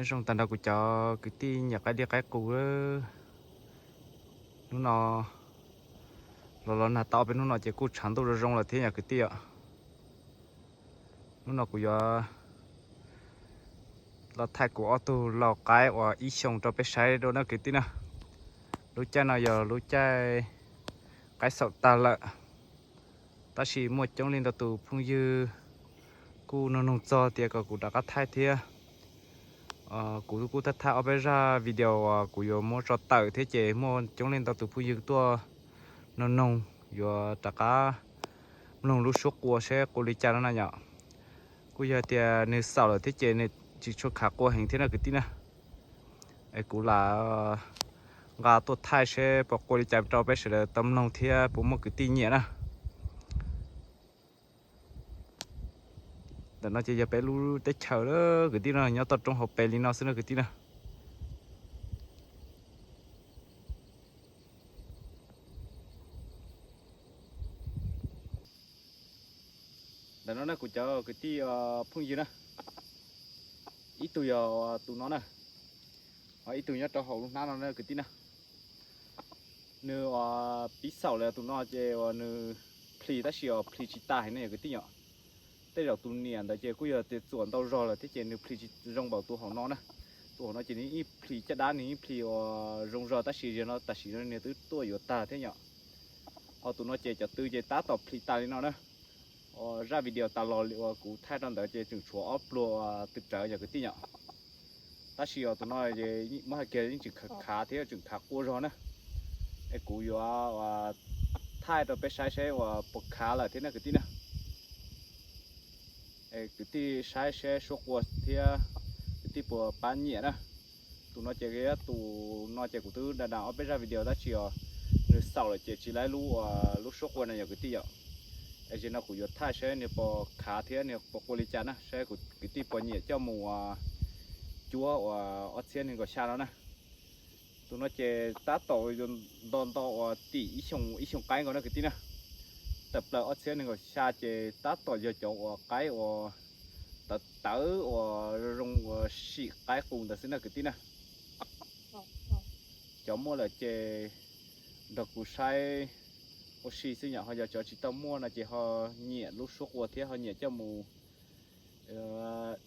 Nyob zoo tag nrho kuv cov kwv tij nyiam qaib dib qaib qus. Hnub no los los nag tau peb hnub no ces kuj tshav ntuj zoo zoo lawm thiab yom kwv tij os. Hnub no kuv yuav los thaij kuv ob tug lau qaib uas ib xyoos rau peb saib dua na kwv tij na. Lub caij no yog lub caij qaib xaum tag lawm, tab sis muaj coob leej ntau tus phooj ywg kuj nug nug txog tias kom kuv rov qab thaij thiab. Kuv kuj thaij thaij ob peb zaj video uas kuv yuav muab tso tawm thiab ces muaj coob leej ntau tus phooj ywg tuaj nug nug yuav rov qab mloog lub suab qua seb qua li cas no na yom. Kuj yog tias nws xaum lawm thiab ces nws tsis tshua khav qua heev thiab na kwv tij na. Es kuv lam nqa tuaj thaij seb puas qua li cas rau peb sawv daws tau mloog thiab puas muaj kwv tij nyiam na. Ntawm no ces yog peb lub teb chaws lawm kwv tij no, nyob toj roob hauv pes li no xwb na kwv tij na. Ntawm no na kuv cov kwv tij phooj ywg na, ib tug yog tus no na, ho ib tug nyob rau hauv lub hnab no na kwv tij na. Nws uas pib xaum lawm tus no ces uas nws plhis tab sis uas plhis tsis tas heev ne yog kwv tij yom. Tej zaum tus niam ntawd ces kuj yog tias txuam ntau zog lawm thiab ces nws plhis tsis zoo npaum tus hauv no na. Tus hauv no ces nws yeej plhis caj dab, nws yeej plhis uas zoo zog tab sis zaum no tam sim no nws twb tuaj yuav tag thiab yom. Ho tus no ces cov tw ces tab tom plhis tas li no na. Zaj video tas los uas kuv thaij rau ntawd ces tseem tshuav ob pluag tw rawv yog kwv tij yom. Tab sis os tus no muab hais kiag yeej tseem khav thiab tseem khav qua zog na. Es kuv yuav thaij rau peb saib seb uas puas khav lawm thiab na kwv tij na. Es kwv tij saib seb suab qua thiab kwv tij puas pab nyiam na. Tus no ces tus no ces kuv twb da da ob peb zaj video tab sis os nws xaum lawm ces tsis laib lub, lub suab qua no yog kwv tij yom. Es zaum no kuv yuav thaij seb nws puas khav thiab nws puas qua li cas na, seb kwv tij puas nyiam coj mus cuab uas ob txhiab nees nkaum xya no na. Tus no ces tab tom yuav nto nto uas tim ib xyoo qaib nkaus na kwv tij na. Tawm plaws ob txhiab nees nkaum xya ces tab tom yog cov uas qaib uas tawv tawv uas zoo uas sim qaib qus ntawd xwb na kwv tij na. Cov muaj lawm ces nrog kuv saib ua si xwb yom, ho yog cov tsis tau muaj no ces ho nyiam lub suab qua thiab ho nyiam coj mus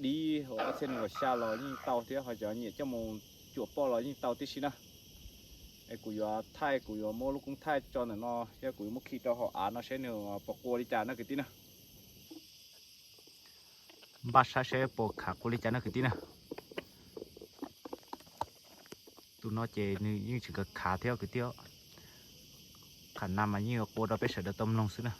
dib ob txhiab nees nkaum xya los yeej tau thiab ho cov nyiam coj mus cuam poj los yeej tau tib si na. Es kuv yuav thaij, kuv yuav muab lub koob thaij tso ntawm no thiab kuv yuav muab khi rau hauv av no seb nws puas qua li cas na kwv tij na. Npaj saib seb puas khav qua li cas na kwv tij na. Tus no ces nws yeej tseem khav khav thiab kwv tij. Qhov no mas yeej yuav qua rau peb sawv daws tau mloog xwb na.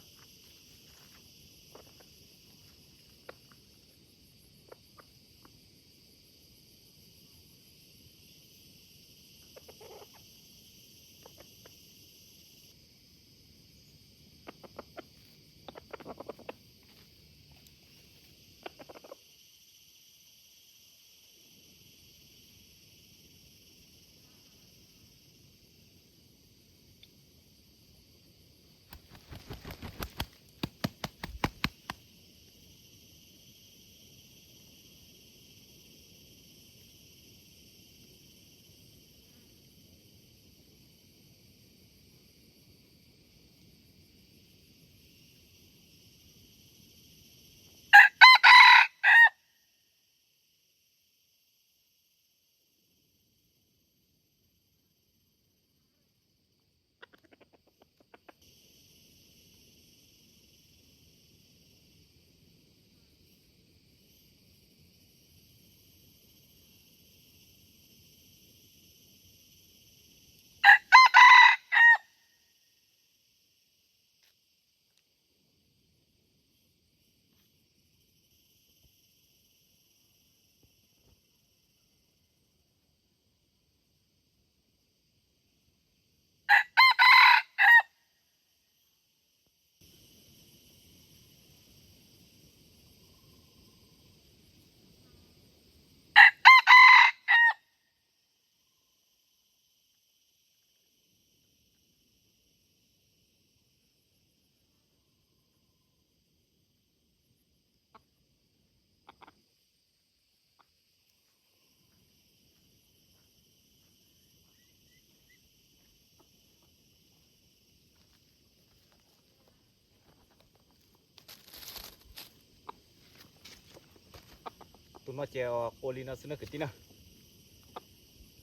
No ces qua li no xwb na kwv tij na.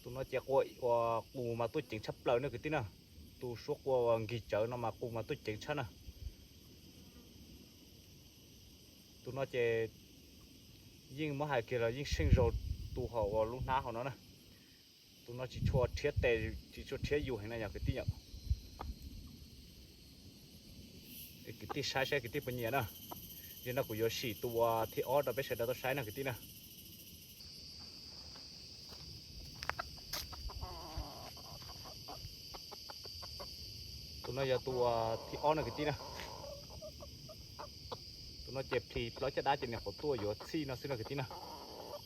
Tus no ces qua uas qus mas tuaj ceev tshaj plaws na kwv tij na. Tus suab qua uas nkig tsawv no mas qus mas tuaj ceev tshaj na. Tus no ces yeej muab hais kiag los yeej seej zog tus hauv uas lub hnab hauv no na. Tus no tsis tshua rhiab tes, tsis tshua rhiab yus heev na yog kwv tij yom. Kwv tij saib saib kwv tij puas nyiam na. Yog no kuv yuav sim tus uas thib ob rau peb sawv daws tau saib na kwv tij na. Tus no yog tus uas thib ob na kwv tij na. Tus no ces plhis plaub caj dab ces nws qhuav tuaj yuav txhij no xwb na kwv tij na.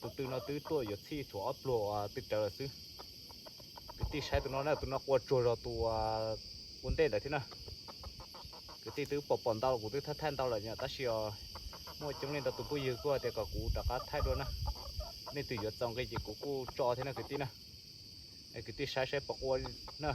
Tus twg no twb tuaj yuav txhij tshuav ob pluag uas twb rawv lawm xwb. Kwv tij saib tus no na, tus no qua tsuag zog tus ua ntej lawm thiab na. Kwv tij twb pom pom ntau, kuv twb thaij thaij ntau lawm yom, tab sis os muaj coob leej ntau tus phooj ywg kuj hais tias kom kuv rov qab thaij dua na. Nej twg yuav txaus nqi ces kuv kuj tso thiab na kwv tij na. Es kwv tij saib saib puas qua na.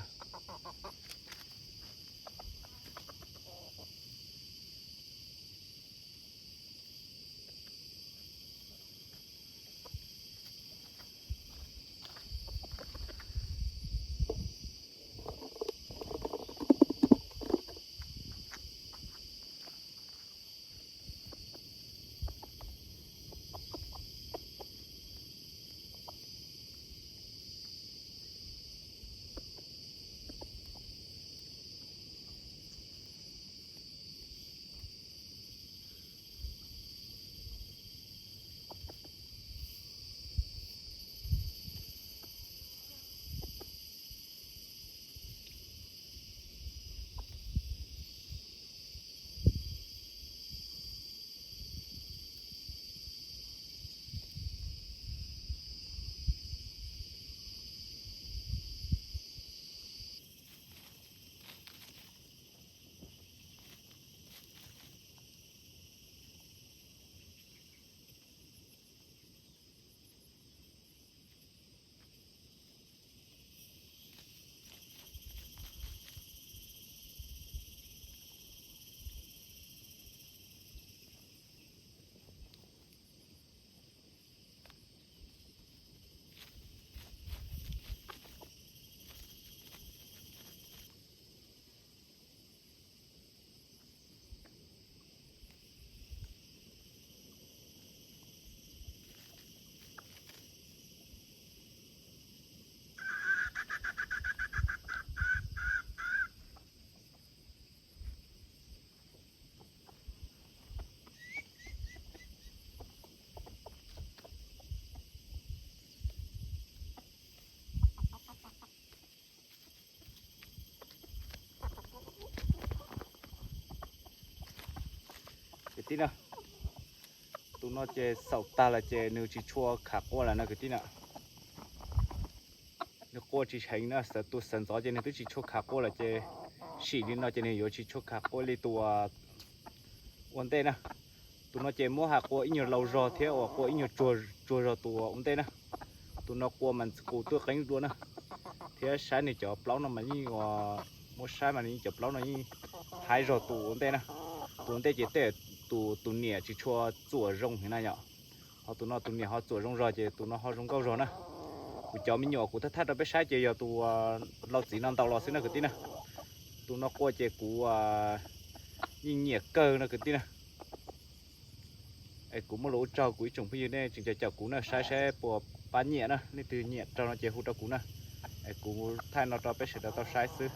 Kwv tij na, tus no ces xaum tag lawm ces nws tsis tshua khav qua lawm no kwv tij na. Nws qua tsis heev na, tus sawv ntxov ces nws twb tsis tshua khav qua lawm ces sim li no ces nws yuav tsis tshua khav qua li tus ua ntej na. Tus no ces muab hais qua ib nyuag laus zog thiab uas qua ib nyuag tsuag zog tus ua ntej na. Tus no qua mas qus tuaj qeeb dua na, thiab saib nws cov plaub no mas yeej ua, muab saib mas nws yeej cov plaub no yeej haib zog tus ua ntej na. Tus ua ntej ces tej tus tus niam tsis tshua txuam zoo heev na yom. Ho tus no tus niam ho txuam zoo zog ces tus no ho zoo nkauj zog na. Kuv cov me nyuam kuv thaij thaij rau peb saib ces yog tus laus txiv no ntaus los xwb na kwv tij na. Tus no qua ces kuv yeej nyiam kawg no kwv tij na. Es kuv muaj lus ua tsaug kuv ib tsoom phooj ywg nej tseem caum caum kuv na, saib saib puas pab nyiam na, leej twg nyiam raug no ces hu rau kuv na. Es kuv thaij no rau peb sawv daws tau saib xwb.